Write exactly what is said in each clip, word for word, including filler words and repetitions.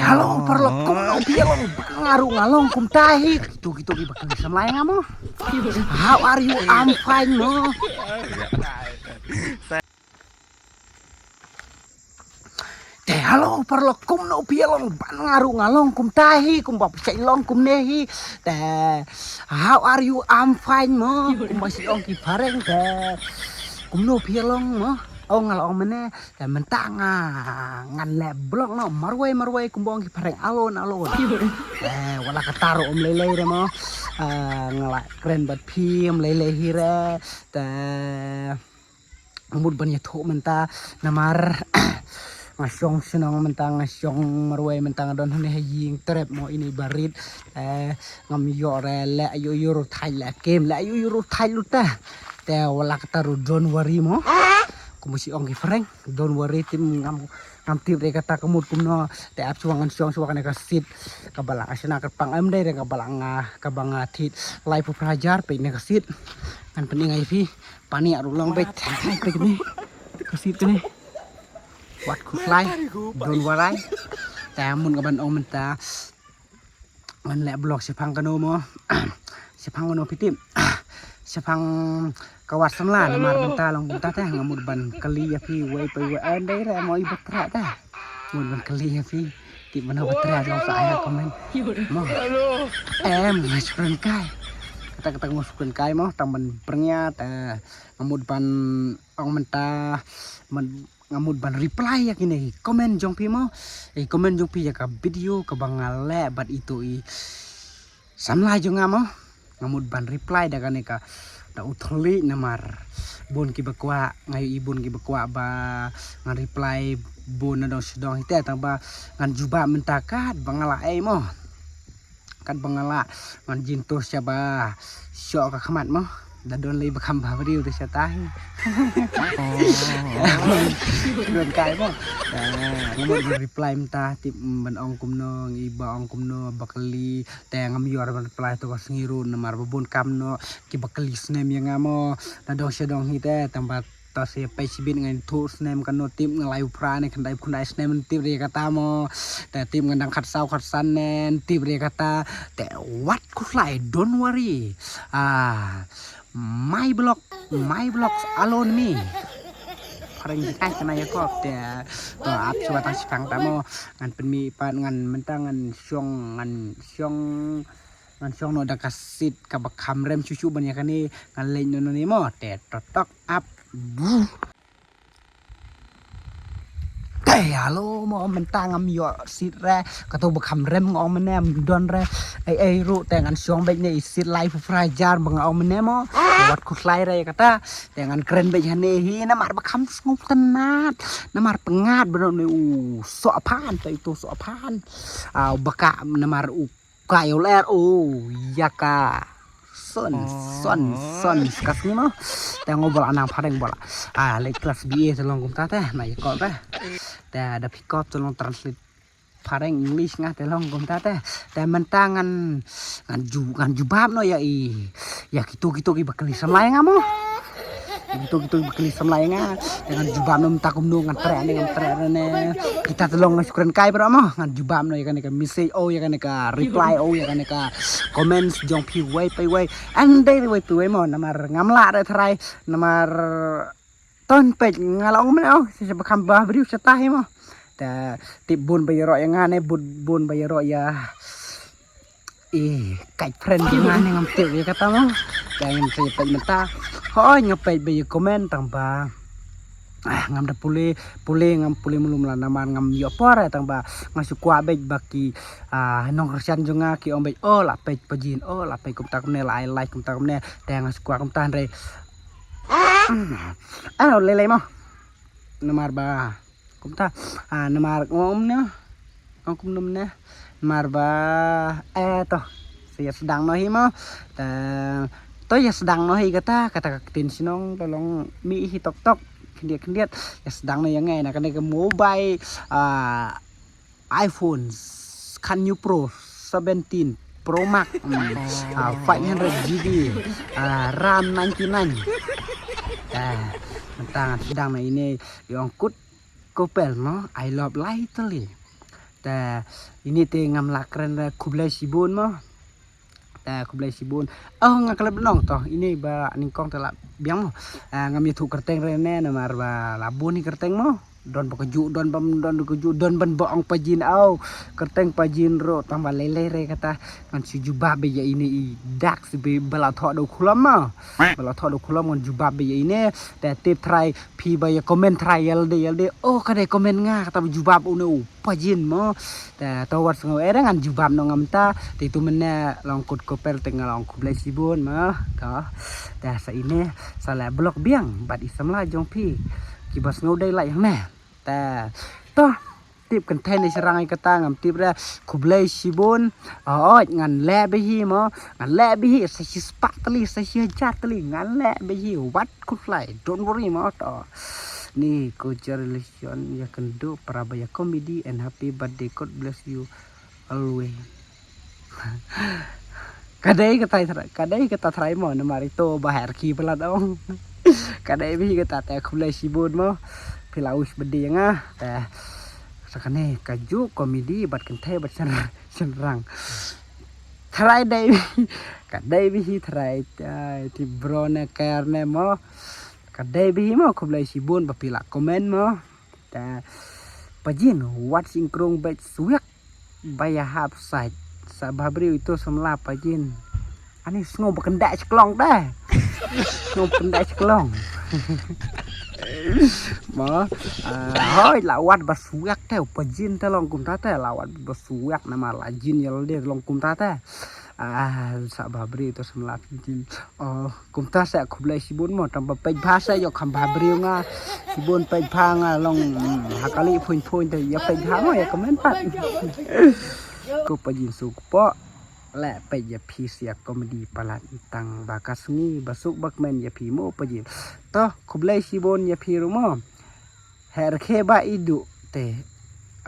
Hello, paralok, kumno phi ïa long? Ba nga ruh nga long kumta hi. Kito kito kiba kylli samla ïa nga mo. How are you? I'm fine mo. Te hello, paralok, kumno phi ïa long? Ba nga ruh nga long kumta hi, kumba phi sa long kumne hi. Te how are you? I'm fine mo. Kumba sa ong ki phareng te kumno phi ïa long mo. Oh, nga la ong mynne. Te mynta nga ngan leh vlog noh marwei marwei kumba ong ki phareng, alone alone. Te wat la katta ruh ym lei lei re mo. Ah, nga la kren bad phi, ym lei lei hi re. Te nga mut ban ïathuh mynta namar nga shong shnong mynta, nga shong marwei mynta, nga don hangne ha ïing trep mo, ine i barit. Eh, ngam ïoh re leh ïoh ïoh ruh thait, leh kem leh ïoh ïoh ruh thait lut te. Te wat la katta ruh don't worry mo. Kumba sa ong ki phareng, don't worry, te ngam ngam tip re kata ka mut kumno. Te ap shuwa ngan shong shuwa kane ka seat kaba la nga shna kyrpang, em dei re kaba la nga, kaba nga thied laiphew phra hajar, peit ne ka seat. Ngan pyni nga ïa phi. Paniah ruh long beit. Peit ne ka seat ne. Wat khuslai, don't worry. Te mut nga ban ong mynta ngan leh vlog shaphang kano mo. Shaphang kano phi tip? Shaphang ka wad samla, namar mynta long kumta te nga mut ban kylli ïa phi wei pa wei, eh, dei re mo, i ba treh te. Mut ban kylli ïa phi. Tip mano ba treh, long sa ai ha comment mo. Em, nga shu kren kai. Kata kata nga shu kren kai mo, tang ban pyrngia te nga mut ban ong mynta, man, nga mut ban reply ïa kine ki comment jong phi mo. I comment jong phi ïa ka video kaba nga leh bad ito i samla jong nga mo. Nga mut ban reply da kane ka, da u thylliej namar bun kiba kwah, nga ïohi bun kiba kwah ba ngan reply bun na dong sha dong hi te, tang ba ngan jubab mynta kat ba nga la ei mo. Kat ba nga la, ngan jin to shaba shoh ka khmat mo. Da don lei ba kham bha briew te shata hi. Don kai mo. Nga mut ban reply mynta, tip ban ong kumno, ngi ba ong kumno, ba kylli, te ngam ïoh ban reply to ka sngi ruh namar ba bun kam noh kiba kylli snem ïa nga mo. Na dong sha dong hi te, tang ba to sa peit shibit, ngan ïathuh snem kano, tip nga laiphew phra ne khyndai phew khyndai snem, tip re kata mo. Te tip ngan dang khatsaw khatsan ne, tip re kata. Te wat khuslai, don't worry. Ah, my vlog, my vlogs alone me. Phareng jingkai kana ïa kop te. To ap shuwa tang shipang ta mo. Ngan pynmih pat, ngan mynta ngan shong, ngan shong, ngan shong noh da ka seat kaba kham rem shuh shuh ban ïa kane, ngan leit noh noh ne mo. Te to tok ap. Te hello mo, mynta ngam ïoh seat re, kato ba kham rem nga ong mynne, ym don re. Ei ei ruh te ngan shong beit ne i seat laiphew phra hajar ba nga ong mynne mo. Wat khuslai re kata. Te ngan kren beit hangne hi namar ba kham sngewtynnat. Namar pyngngad ba don ne u soh phan, te ito soh phan. Ah, ba ka namar u ka ïoh ler, oh, ïa ka. Son, son, son, ka sngi mo. Te ngo ba la nang phareng ba la. Ah, leh klas B A te long kumta te, na ïa kop te. Te da phi kop te long translate phareng English nga te long kumta te. Te mynta ngan, ngan ju, ngan jubab noh ïa i, ïa kito kito kiba kylli samla ïa nga mo. Kito kito ba kylli samla ïa nga. Te ngan jubab noh mynta kumno, ngan treh ne ngam treh ne. Kita te long nga shu kren kai baroh mo. Ngan jubab noh ïa kane ka message, oh, ïa kane ka reply, oh, ïa kane ka comments jong phi wei pa wei. Ym dei wei pa wei mo, namar ngam lah re tharai, namar ton peit nga la ong mynne, oh, sa ba kham bha briew shata hi mo. Te tip bun ba ïaroh ïa nga ne, bun, bun ba ïaroh ïa i, kai friend jong nga ne ngam tip ïa kata mo. Te ngam tip peit mynta. Hooid nga peit ba ïa comment tang ba, ah, ngam da pule, pule ngam pule mlum la namar ngam ïoh por, eh, tang ba nga shu kwah beit ba ki, ah, nongkyrshan jong nga ki ong beit, oh, la peit pa jin, oh, la peit kumta kumne, la ai like kumta kumne. Te nga shu kwah kumta hynrei, ah, lei lei mo. Namar ba kumta, ah, namar ong kumne, ong kumne, namar ba, eh, to sa ïa sdang noh hi mo. Te to ïa sdang noh hi kata, kata ka ktien shnong to long mih hi tok tok, khyndiat khyndiat. Ïa sdang noh ïa nga na kane ka mobile, ah, iPhone khatnïew Pro, seventeen Pro Max, hmm, ah, five hundred G B, ah, RAM ninety nine. Ah, mynta ngan sdang noh ine, ïa ong kut Kopel mo, I love Lai Tylli. Te ine te ngam lah kren re, khublei shibun mo. Te khublei shibun. Oh, nga klet ba nong to. Ine ba nyngkong te lah biang mo. Ah, ngam ïathuh kyrteng re ne namar ba la bun hi kyrteng mo. Don ba kajuh, don bym don ba kajuh, don ban ba ong Pajin, au. Kyrteng Pajin ruh tang ba lei lei re kata. Ngan shu jubab ïa ine i dak si ba la thoh da u khulom mo. Ba la thoh da u khulom ngan jubab ïa ine. Te tip trai phi ba ïa comment trai ïalade ïalade. Oh, ka dei comment nga kata ba jubab une u Pajin mo. Te to wat sngew eh ngan jubab noh ngam ta. Te tu mynne long kut ko per te nga long khublei shibun mo. To. Te sa ine sa la block biang bad i samla jong phi. Ki ba sngew dei like hangne. Te to tip kynthei ne syrang ïa kata ngam tip re. Khublei shibun. Oi, ngan leh bha hi mo. Ngan leh bha hi sa shi spah tylli, sa shi hajar tylli. Ngan leh bha hi wat khublei. Don't worry mo to. Ni ko congratulation ïa kynduh para ba ïa comedy and happy birthday, God bless you always. Ka dei kata trai, ka dei kata trai mo namar ito ba her ki bla dong. Ka dei bha hi kata te khublei shibun mo. Phi la wish birthday ïa nga te sa kane kajuh comedy bad kynthei bad syn- syrang. Trai dei bha hi, ka dei bha hi trai, ai, ti bro ne ker ne mo. Ka dei bha hi mo, khublei shibun ba phi la comment mo. Te Pajin wat sing krung bad swiak ba ïa hap sait. Sa bha briew ito samla Pajin. Ani sngew ba kynda shi klong te. Sngew ba kynda shi klong. Mo, ah, hoi la wat ba swiak te Pajin te long kumta te la wat ba swiak namar la jin ïalade long kumta te. Ah, sa bha briew ito samla Pajin. Oh, kumta sa khublei shibun mo tang ba peit bha sa ïoh kham bha briew nga. Shibun peit bha nga long, mm, ha kali phuin phuin te ïa peit bha mo ïa comment pat. Ko Pajin suk po. Le peit ïa phi sia comedy palat tang ba ka sngi ba suk ba kmen ïa phi mo Pajin. To khublei shibun ïa phi ruh mo. Her khe ba i duh te.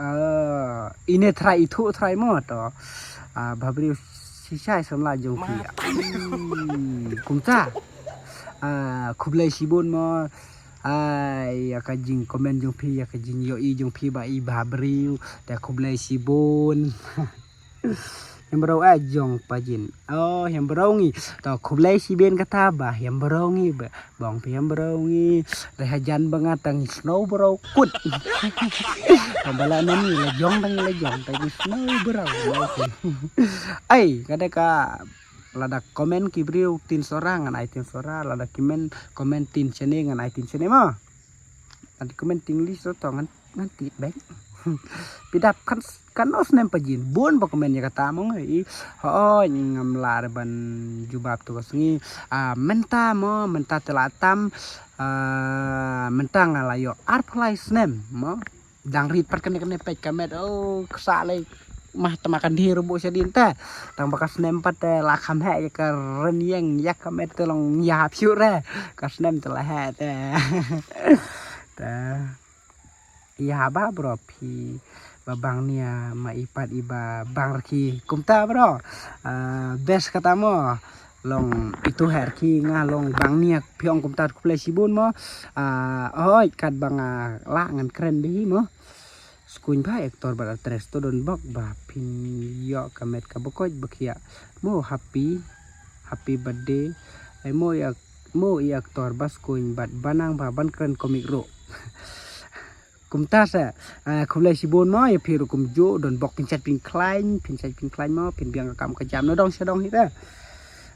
Ah, ine trai i thuh trai mo to. Ah, bha briew shisha i samla jong phi. Hmm, kumta. Ah, khublei shibun mo. Ai, ïa ka jing comment jong phi, ïa ka jing ïohi jong phi ba i bha briew. Te khublei shibun. Hiam bro a jong Pajin. Oh, hiam bro ngi. To khublei shibun kata ba hiam bro ngi ba. Bong phi hiam bro ngi. Re hajan ba nga tang snow bro kut. Ba la nani la jong tang la jong tang snow bro. Ai, ka dei ka lada comment ki briew tin sora ngan ai tin sora, lada comment comment tin shane ngan ai tin shane mo. Lada comment tin English to ngan ngan ti bek. Pidap kan kan os nem Pajin. Bun ba comment ïa kata mo ngi. Hoi ngam lah re ban jubab tu ka sngi. Ah, mynta mo, mynta te la tam. Ah, mynta nga la ïoh arphew lai snem mo. Dang rit pat kane kane peit ka met. Oh, ksa lei mah tama kan dhi rubu shadin te. Tang ba ka snem pat te la kham heh ïa ka rynïeng ïa ka met te long ïa phi re. Ka snem te la heh te. Te. Ïa ba bro phi ba bang nia ma i pat i ba bang rki kumta bro. Ah, best kata mo. Long itu her ki nga long bang nia phi ong kumta khublei shibun mo. Ah, oi kat ba nga lah ngan kren bha hi mo. Skuin ba actor ba actress to don bok ba phin ïoh ka met ka ba koit ba khia. Mo happy, happy birthday. Ai mo ïa mo ïa actor ba skuin bad ba nang ba ban kren komik ruh. Kumta sa, ah, khublei shibun mo ïa phi ruh kumjuh don bok phin sait phin khlaiñ, phin sait phin khlaiñ mo, phin biang ka kam ka jam na dong sha dong hi te.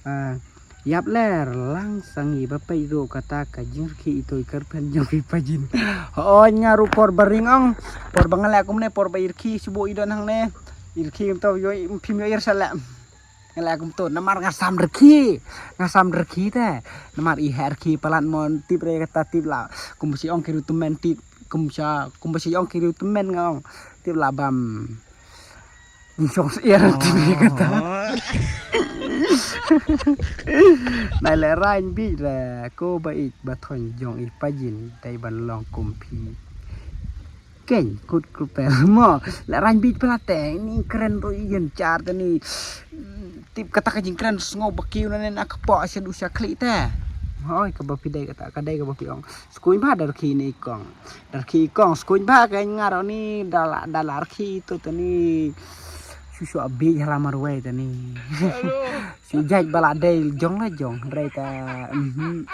Ah, ïap ler lang sangi ba peit ruh kata ka jingrkhie itoi kyrphen jong phi Pajin. Hooid nga ruh por ba ring ong, por ba nga leh kumne por ba i rkhie shu buh i don hangne. I rkhie to ïoh phim ïoh ir sa leh. Nga leh kumto namar nga sam rkhie. Nga sam rkhie te. Namar i heh rkhie palat mo tip re kata tip la. Kum ba shi ong ki riew tymmen tip. Kum sha, kum ba shi ong ki riew tymmen nga ong. Tip la bam. Ni shong syiar tip re kata. Nai leh raiñ bit re ko ba ik ba thoñ jong i Pajin dei ban long kum phi. Keng kut kut pel mo la rang bit pela te ni kren ro i yen char te ni. Tip kata ka jingkren sngew ba kiew na nen ak po sha du sha khlieh te. Hoi, kaba phi dei kata, ka dei kaba phi ong. Skuin ba da rkhie ne i kong. Da rkhie i kong, skuin ba ka ngar ni da la, da la rkhie to tani. Shu shu abi hala marwei tani. Shu jait ba la dei jong la jong, rei ta. Mhm.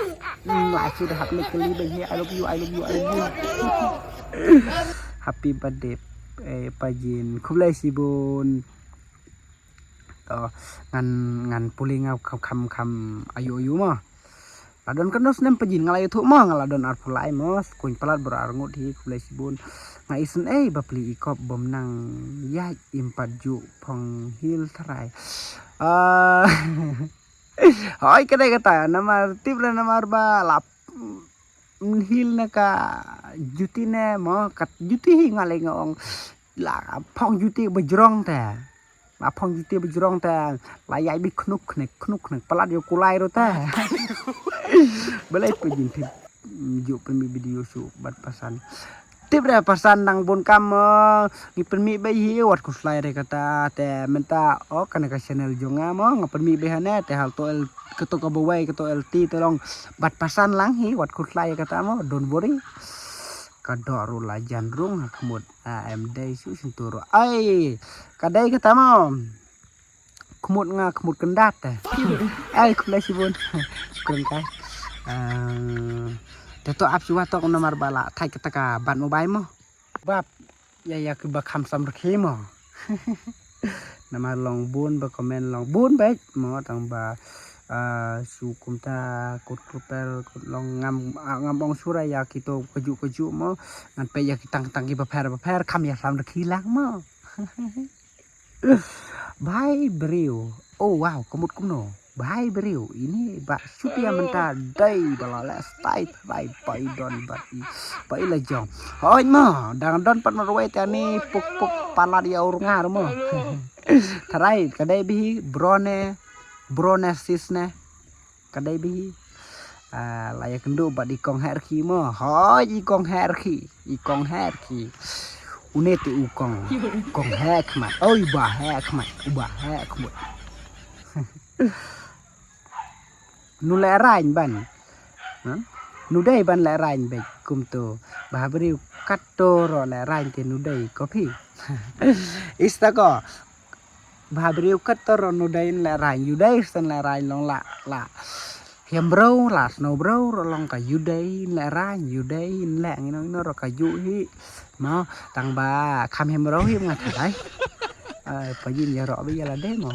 Mm, la shu da hap ne kali ba hi, "I love you, I love you, I love you." Happy birthday, eh, Pajin. Khublei shibun. To, ngan, ngan pule nga kham, kham, kham ayu, ayu mo. La don katno snem Pajin, nga la ïathuh mo, nga la don arphew lai mo, skuin palat baroh arngut hi, khublei shibun. Nga isynei ba pli i kop bym nang ïaid im pat ju phong hil tharai. Ah, hoi ka dei kata, namar tip re namar ba la, mm, hil na ka juti ne mo, kat juti hi nga lei nga ong. La phong juti ba jrong te. La phong juti ba jrong te. La ïaid bi khnuk khnek, khnuk khnek. Palat ïa u kulai ruh te. Balei Pajin tip. Ju pynmih video shu bat pasan. Tip re pasan nang bun kam, eh, ngi pynmih beit hi wat khuslai re kata te mynta, oh, kane ka channel jong nga mo nga pynmih beit hane te hal to el, kato kaba wei kato L T te long bat pasan lang hi wat khuslai kata mo, don't worry. Ka doh ruh la jan rung ha khmut. Ah, em dei shu shintur ruh. Ai, ka dei kata mo. Khmut nga, khmut kyndat te. Ai, khublei shibun. Shukran kai. Ah, te to ap shuwa to namar ba la thait kata ka bat mobile mo. Bap, ïa ïa kiba kham sam rkhie mo. Namar long bun ba comment long bun beit mo tang ba, ah, shu kumta kut krupel kut long ngam, ah, ngam ong shuwa ïa kito kajuh kajuh mo. Ngan peit ïa ki tang tang kiba pher ba pher kham ïa sam rkhie lang mo. Bhai briew. Oh wow, ka mut kumno? Bhai briew, ini ba shu pia mynta dei ba la leh style tharai ba i don ba i, ba i la jong. Hoi mo, dang don pat marwei te ani puk puk palat ïa u rnga mo. Tharai ka dei bhi bro ne, bro ne sis ne. Ka dei bhi. Ah, la ïa kynduh bad i kong heh rkhie mo. Hoi i kong heh rkhie, i kong heh rkhie. Une te u kong, kong heh khmat. Oi ba heh khmat, u ba heh khmat. Nu lehraiñ ban. Huh? Nu dei ban lehraiñ beit kumto. Ba briew katto ruh lehraiñ te nu dei ko phi. Ista ko. Ba briew katto ruh nu dei lehraiñ, u dei san lehraiñ long la, la. Hiam bro, la snow bro, ruh long ka u dei lehraiñ, u dei leh ngino ngino ruh ka ju hi. Mo, tang ba kham hiam bro hi nga tharai. Ai, Pajin ïa ruh ba ïa la dei mo.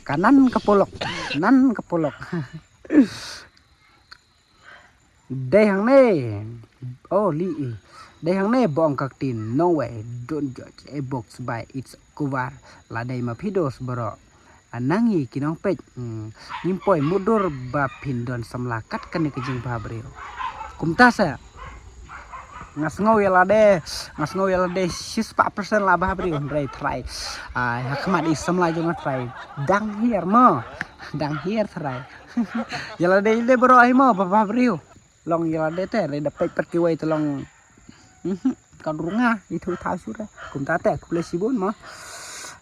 Ka nan ka polok, nan ka polok. Dei hangne. Oh, li i. Dei hangne bong ka ktien. No way. Don't judge a box by its cover. La dei ma phi dos baroh. Anang i ki nongpeit. Hmm. Ngim poi mutdur ba phin don samla kat kane ka jingbhabriew. Kumta sa. Nga sngew ïa lade. Nga sngew ïa lade shispah percent la bhabriew. Hynrei tharai. Ah, ha khmat i samla jong nga tharai. Dang hiar mo. Dang hiar tharai. Ïa lade de baroh hi mo ba bhabriew. Long ïa lade te re da peit pat kiwei te long. Mhm. Ka rnga i thu thaw shu re. Kumta te khublei shibun mo.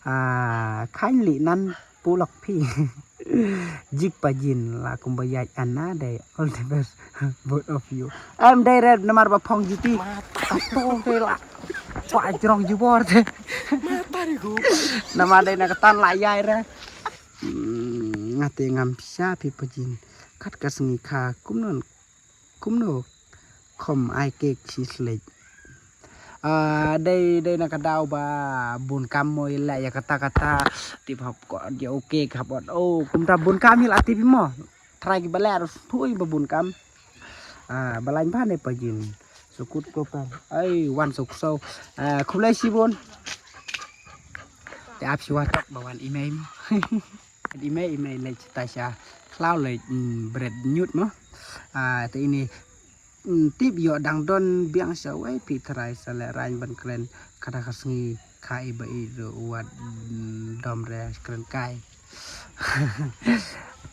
Ah, kindly nan pulak phi. Jik Pajin la kumba ïaid ana dei. All the best both of you. Em dei re namar ba phong juti. Ka to te la. Kwa jrong jubor te. Namar dei na katan la ïai re. Hmm, nga te ngam sha phi Pajin. Kat ka sngi kha kumno, kumno khom ai kek shi slek. Ah, dei, dei na ka daw ba bun kam mo i leh ïa kata kata. Tip hap ko dia u kek hap ot. Oh, kumta bun kam i la tip mo. Tharai ki ba leh ruh thui ba bun kam. Ah, ba lain ba ne Pajin. Sukut ko pa. Ai, wan suk so. Ah, khublei shibun. Te ap shi wa tok ba wan i mei mo. I mei, i mei leit ta sha khlaw leit, mm, bret ñiut mo. Ah, te ini, mm, tip ïoh dang don biang sha wei phi tharai sa lehraiñ ban kren kata ka sngi kha i ba i ruh wat, mm, dom re kren kai.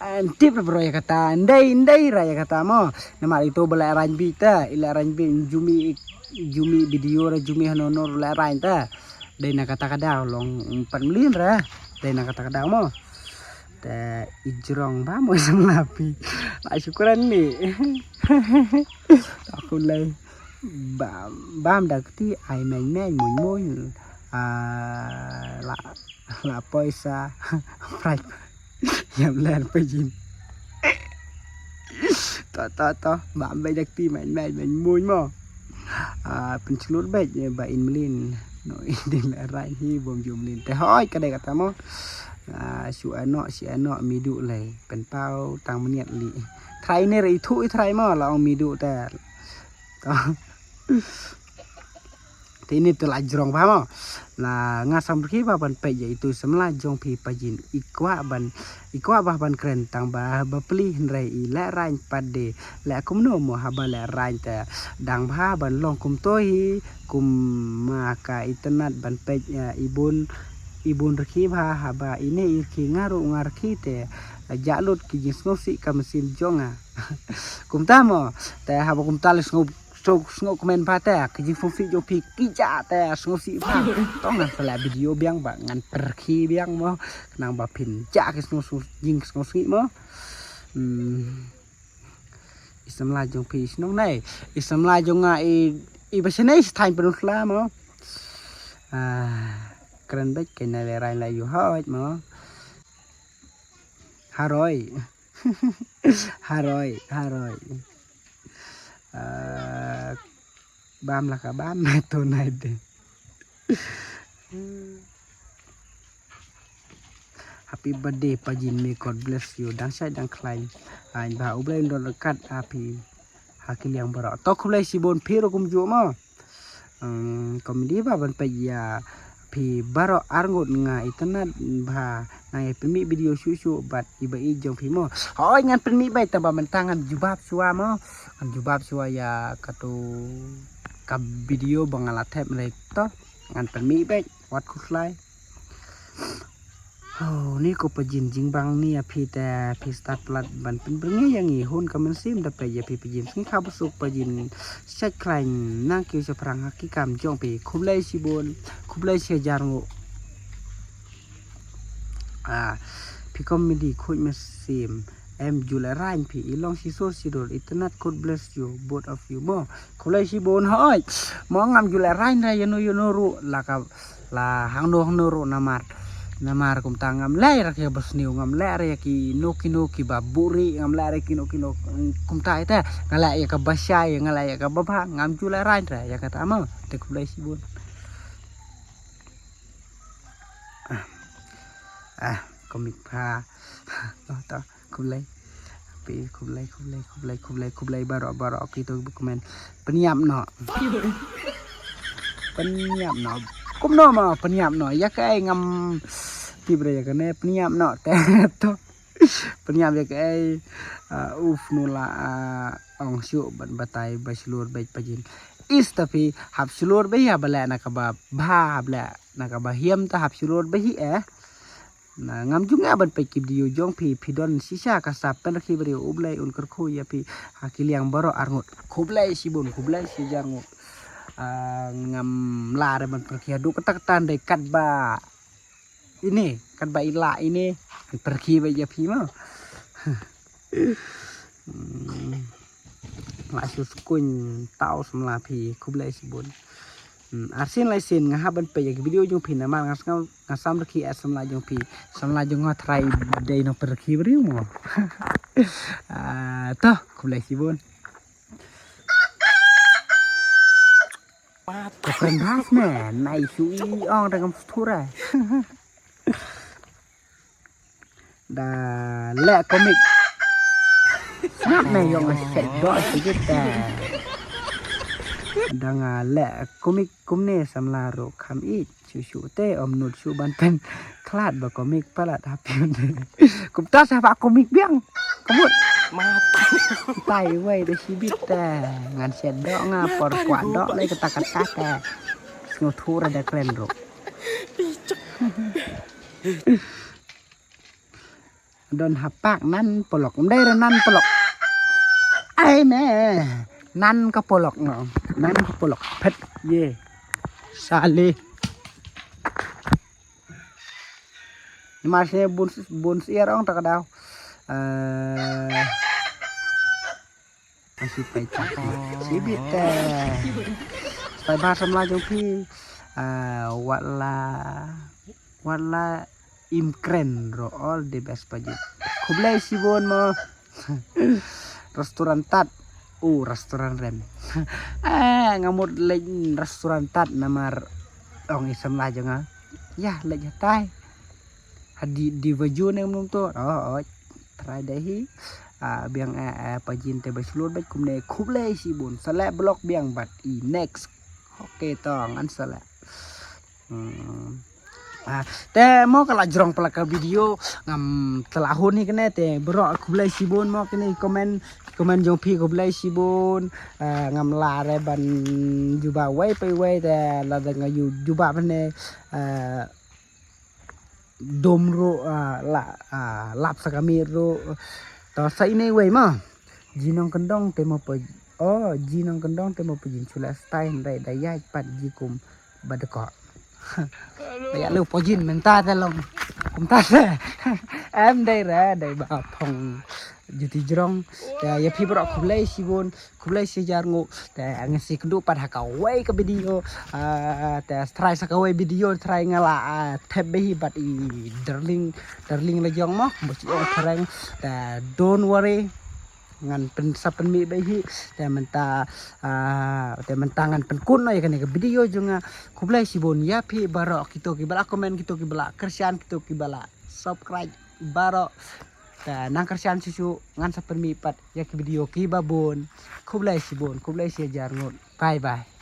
Em tip re bro ïa kata, ndei, ndei re ïa kata mo. Namar ito ba lehraiñ beit ta, i lehraiñ beit jumi, jumi video re jumi hano no lehraiñ ta. Dei na kata ka daw long, mm, pat mlien re. Dei na kata ka daw mo. Te i jrong ba mo samla phi. La shukran ni. Aku lai ba bam da kti ai men men mun mun. Ah, la la poisa. Prai. Yam ler pajin. To to to ba bai da kti men men men mun mo. Ah, pynchlur bej ba in mlin. No in din la rai hi bom jom mlin. Te hoi ka dei kata mo. Ah, shu ano si ano midu lei. Pynpaw tang mniat li. Trai ne ri thu i trai mo la ong midu te. To. Te ini te la jrong ba mo. La nga sam rkhi ba ban pej ya itu samla jong phi pajin i kwah ban i kwah ba ban kren tang ba ba pli hynrei i leh rain pat de leh kumno mo haba leh rain te dang ba ban long kum to hi kum ma ka internet ban pej ya i bun i bun rkhi ba haba ine i rkhi nga ru nga rkhi te la ja lut ki jing sngewsih ka mynsiem jong nga. Kumta mo te haba kumta le sngew Suk sngew kmen ba te ki jing sngewsih jong phi ki ja te sngewsih ba. Tong ngan pela video biang ba ngan perki biang mo. Nang ba phin ja ki sngew sngew jing sngewsih mo. Hmm. I samla jong phi snong nai. I samla jong nga i i ba sene i thaiñ penusla mo. Ah, kren bek ke na le rai la yu hoj mo. Haroi. Haroi, haroi. Ah, bam la ka bam to nai de. Happy birthday pajin, may God bless you. Dang shai dang khlain. Ai ba u Blei un don kat happy. Ha ki liang baroh. To khublei shibun phi ruh kumjuh mo. Hmm, comedy ba ban peit ïa phi baroh arngut nga itynnad ba nang ïa pynmih video shuh shuh bad i ba i jong phi mo. Hoi ngan pynmih beit tang ba mynta ngan jubab shuwa mo. Ngan jubab shuwa ïa katu ka video ba nga la thep mlei to ngan pynmih beit wat khuslai. Ho, ni ko pajin jingbang ni ïa phi te phi stad palat ban pynbyrngi ïa ngi hun ka mynsiem da peit ïa phi pajin sngi kha ba suk pajin shait khlaiñ nang kiew shaphrang ha ki kam jong phi khublei shibun khublei shi hajar nguh. Ah, phi comedy khuid mynsiem em ju leh rain phi i long shi sur shi dur itynnad God bless you both of you mo. Khublei shibun hoi. Mo ngam ju leh rain ra ïano ïano ruh la ka la hangno hangno ruh namar namar kumta ngam leh ra ki ba sniew ngam leh ra ki no ki no ki ba buri ngam leh ra ki no ki no kumta ite nga leh ïa ka ba shai nga leh ïa ka ba bha ngam ju leh rain ra ïa kata mo te khublei shibun. Ah, ah, komik pha. To to. Khublei. Pi khublei khublei khublei khublei khublei baroh baroh kito ba kmen. Pynïap noh. Pynïap noh. Kumno ma pynïap noh. Ïa kaei ngam tip re ïa kane pynïap noh te to. Pynïap ïa kaei. Ah, uf nula ah, ong shuh ban batai ba shlur beit pajin. Is ta phi hap shlur beit ïa ba leh na kaba bha hap leh na kaba hiam ta hap shlur beit hi eh. Na ngam ju ngeh ban peit ki video jong phi phi don shisha ka sa pynrkhie briew U Blei un kyrkhu ïa phi ha ki liang baroh arngut. Khublei shibun khublei shi hajar nguh. Ah, ngam lah re ban pynrkhie haduh katta katta dei katba ine katba i lah ine pynrkhie beit ïa phi mo. Hmm. Lah shu skuiñ tau samla phi khublei shibun. Hmm, arsien lai sien nga hap ban peit ïa ki video jong phi namar nga sngew nga sam rkhie ïa samla jong phi. Samla jong nga trai dei nang pynrkhie briew mo. Ah, to khublei shibun. Ka pren bas me nai shu i ong da ngam sthura. Da leh komik. Sngap me ïong shet do sikit da. Da nga leh komik kumne samla ruh kham ïeit shu shu te om nud shu ban pen khlad ba komik palat hap ïun. Kumta sa ba komik biang. Kamut. Matai wei da shibit te ngan shet do nga por kwah do lei kata kata te. Sngewthuh ra da kren ruh. Don hapak nan polok. Ndai ra nan polok. Ai ne. Nan ka polok no. Nan ka polok. Phet ye. Sale. Mar sne bun bun siar ong ta ka daw. Eh, masih pai cak. Sibit te. Pai bahasa Melayu pi. Eh, watla watla imkren ro, all the best pajit. Khublei shibun mo. Restaurant tat. U restaurant rem. Eh, ngamut lej restaurant tat namar ong isem lah jong nga. Ya lej hatai. Hadi di baju ne mnum tu. Oh, oh. Try deh hi. Ah, biang eh, eh pajin te ba shlur bad kumne khublei shibun. Selek blog biang bad i next. Okay to ngan selek. Hmm. Ah, te mo ka la jrong pala ka video ngam telahun hi kane te bro khublei shibun mo kane comment comment jong phi khublei shibun. Ah, ngam la re ban juba wei pai wei te la da nga ju juba bane. Ah, dom ru ah, la ah, lap sa kami ru to sa ine wei mo. Jinong kendong te mo pe oh jinong kendong te mo pe jin chula stai ndai da yai pat ji kum badeko. Ya lu pojin menta te long. Kumta te. Em dai ra dai ba phong juti jrong. Ya ya phi bro khublei shibun. Khublei shi jar ngu. Te ngan si kdu pat ha ka wei ka video. Ah, te try sa ka wei video try nga la ah, thep behi bat i darling darling la jong mo. Bo chi ong thareng. Te don't worry. Ngan pen sa pen mi behi. Te menta ah, te menta ngan pen kun no ya kane ka video jong nga. Khublei shibun ya phi baro kito ki bala comment kito ki bala kersian kito ki bala subscribe baro. Te nang kersian susu ngan sa pen mi pat ya ki video ki babun. Khublei shibun khublei shi jar ngut. Bye bye.